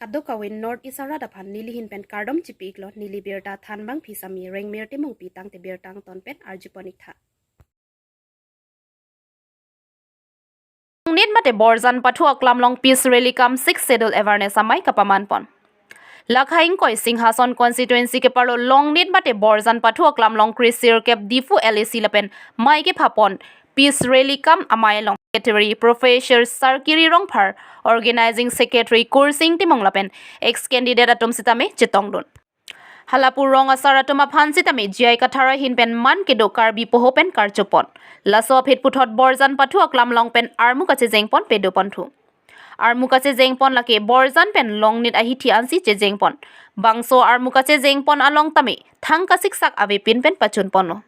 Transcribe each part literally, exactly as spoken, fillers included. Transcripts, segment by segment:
Kadokave North East arat aphan neli ahin pen kardom chipi-iklo, neli birta thanbang phisami Rengmir Timungpi tangte birta angton pen arjupon-iktha. Longnit mate Borjan pathu aklam along Peace Rally cum Sixth Schedule Awareness amei kapamanpon. Lakha ingkoi Singhason Constituency keparlo Longnit mate Borjan pathu aklam along krisirkep Diphu L A C lapen mei kephapon Peace Rally cum amei along Secretary Professor Sarkiri Rongphar, Organizing Secretary Kursing Timung lapen ex-candidate atum sitame chetongdun. Halapu rong asar atum aphan sitame J I Kathar ahin pen man kedo Karbi poho pen karchupon. Laso aphi puthot Borjan pathu aklam along pen armu kachejengpon pedoponthu. Armu kachejengpon lake Borjan pen Longnit ahithi ansi chejengpon. Bangso armu kachejengpon along tame thang kasiksak avepin pen pachunponlo.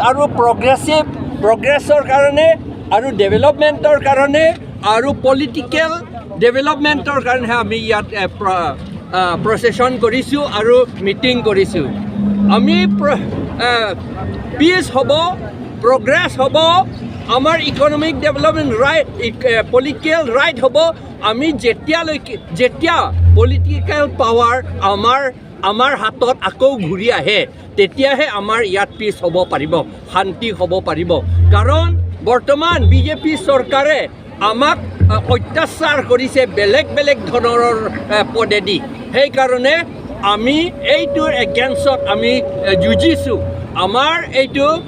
আৰু প্ৰগ্ৰেছিভ প্ৰগ্ৰেছৰ কাৰণে আৰু ডেভেলপমেণ্টৰ কাৰণে আৰু পলিটিকেল ডেভেলপমেণ্টৰ কাৰণে আমি ইয়াত এ, প্ৰ- আ, প্ৰচেছন কৰিছোঁ আৰু মিটিং কৰিছোঁ। আমি প্ৰ- আ, পিচ হ'ব, প্ৰগ্ৰেছ হ'ব, আমাৰ economic development right, political right হ'ব। আমি যেতিয়ালৈকে, যেতিয়া পলিটিকেল পাৱাৰ আমাৰ, আমাৰ হাতত আকৌ ঘূৰি আহে, তেতিয়াহে আমাৰ ইয়াত পিচ হ'ব পাৰিব, শান্তি হ'ব পাৰিব। কাৰণ বৰ্তমান বি জে পি চৰকাৰে আমাক, আ, অত্যাচাৰ কৰিছে বেলেগ বেলেগ ধৰণৰ, আ, পদেদি। সেইকাৰণে আমি এইটোৰ এগেইনষ্টত আমি, আ, যুঁজিছোঁ। আমাৰ এইটো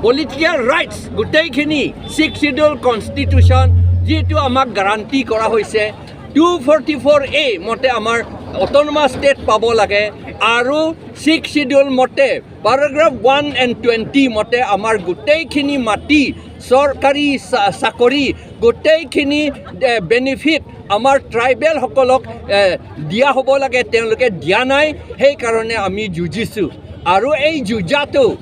পলিটিকেল ৰাইটছ গোটেইখিনি ছিক্স শ্বিডিউল কনষ্টিটিউশ্যন যিটো আমাক গেৰাণ্টি কৰা হৈছে, টু ফৰ্টি ফ'ৰ এ মতে আমাৰ অট'নমাছ ষ্টেট পাব লাগে আৰু ছিক্স শ্বিডিউল মতে পেৰাগ্ৰাফ ওৱান এণ্ড টুৱেণ্টি মতে আমাৰ গোটেইখিনি মাটি, চৰকাৰী চা- চাকৰি, গোটেইখিনি, এ, বেনিফিট আমাৰ ট্ৰাইবেলসকলক, এ, দিয়া হ'ব লাগে, তেওঁলোকে দিয়া নাই। সেইকাৰণে আমি যুঁজিছোঁ। আৰু এই যুঁজাটো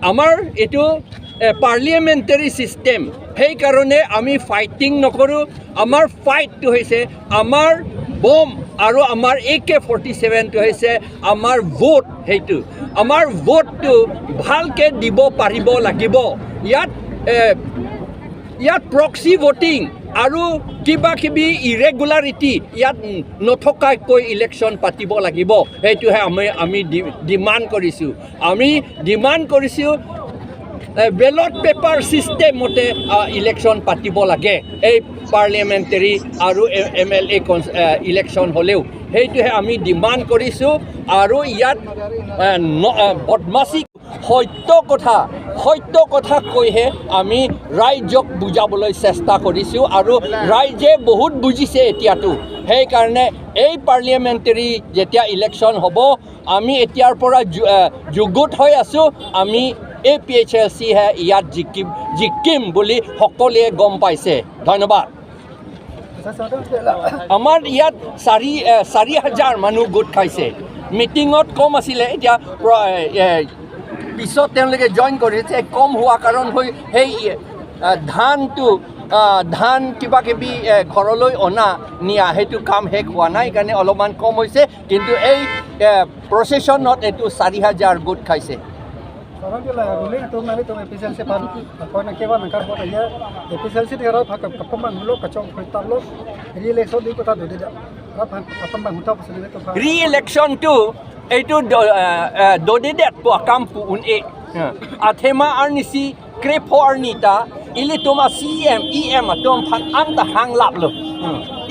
আমাৰ এইটো, এ, পাৰ্লিয়ামেণ্টেৰী ছিষ্টেম, সেইকাৰণে আমি ফাইটিং নকৰোঁ। আমাৰ ফাইটটো হৈছে আমাৰ বম আৰু আমাৰ এ কে ফৰ্টি ছেভেনটো হৈছে আমাৰ ভোট। সেইটো আমাৰ ভোটটো ভালকে দিব পাৰিব লাগিব। ইয়াত, এ, ইয়াত প্ৰক্সি ভোটিং আৰু কিবা কিবি ইৰেগুলাৰিটি ইয়াত নথকাকৈ ইলেকশ্যন পাতিব লাগিব। সেইটোহে আমি, আমি ডি- ডিমাণ্ড কৰিছোঁ। আমি ডিমাণ্ড কৰিছোঁ, এ, বেলট পেপাৰ ছিষ্টেম মতে, আ, ইলেকশ্যন পাতিব লাগে, এই পাৰ্লিয়ামেণ্টেৰী আৰু এ- এম এল এ কনচ- এ, ইলেকশ্যন হ'লেও। সেইটোহে আমি ডিমাণ্ড কৰিছোঁ। আৰু ইয়াত, এ, ন- এ, বদমাচি, সত্য কথা, সত্য কথা কৈহে আমি ৰাইজক বুজাবলৈ চেষ্টা কৰিছোঁ আৰু ৰাইজে বহুত বুজিছে এতিয়াতো। সেইকাৰণে এই পাৰ্লিয়ামেণ্টেৰী যেতিয়া ইলেকশ্যন হ'ব, আমি এতিয়াৰ পৰা যু- এ, যুগুত হৈ আছোঁ। আমি এ পি এইচ এল চিহে ইয়াত জিকিম, জিকিম বুলি সকলোৱে গম পাইছে। ধন্যবাদ। আমাৰ ইয়াত চাৰি, এ, চাৰি হাজাৰ মানুহ গোট খাইছে। মিটিঙত কম আছিলে, এতিয়া প্ৰ- এ, এ, পিছত তেওঁলোকে জইন কৰিছে। কম হোৱা কাৰণ হৈ সেই, এ, ধানটো, আ, ধান কিবা কিবি, এ, ঘৰলৈ অনা নিয়া সেইটো কাম শেষ হোৱা নাই কাৰণে অলপমান কম হৈছে। কিন্তু এই, এ, প্ৰচেছনত এইটো চাৰি হাজাৰ গোট খাইছে। Sarang ke la ruling atum nangtum A P H L C aphan, aphan nangkevan nangkarpon aja, A P H L C ke rap hak kapamang lo, kachongkhui tap lo, re-election di kota dodedet. Rap hak kapamang hutap sini to pha. ৰি ইলেকশ্যনটো এইটো দ- এ, এ, dodedet pu akam pu un-e. Athema arnisi krepho arni ta ilitum a C M, E M atum aphan anta hanglaplo.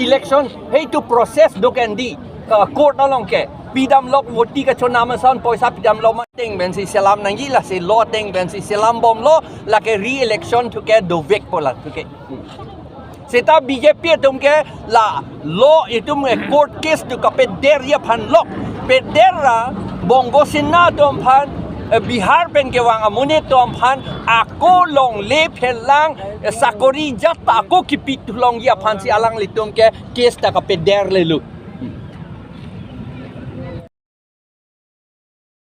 Election সেইটো process do kendi, a, court along ke pidamlok, voti kachonam ason poisa pidamlok ma- ateng pensi selam nangji, lasi law ateng pensi selambomlo, lake re-election thuke dovekpo la thuke. Seta B J P atum ke la law itum ke court case do kapederji aphan lok. Peder ra Bongo Sena atum aphan, eh, Bihar pen kevang amonit atum aphan ako longle phelang, eh, sakori jat ta ako kipi thu longji aphansi alanglitum ke case ta kapederlelo.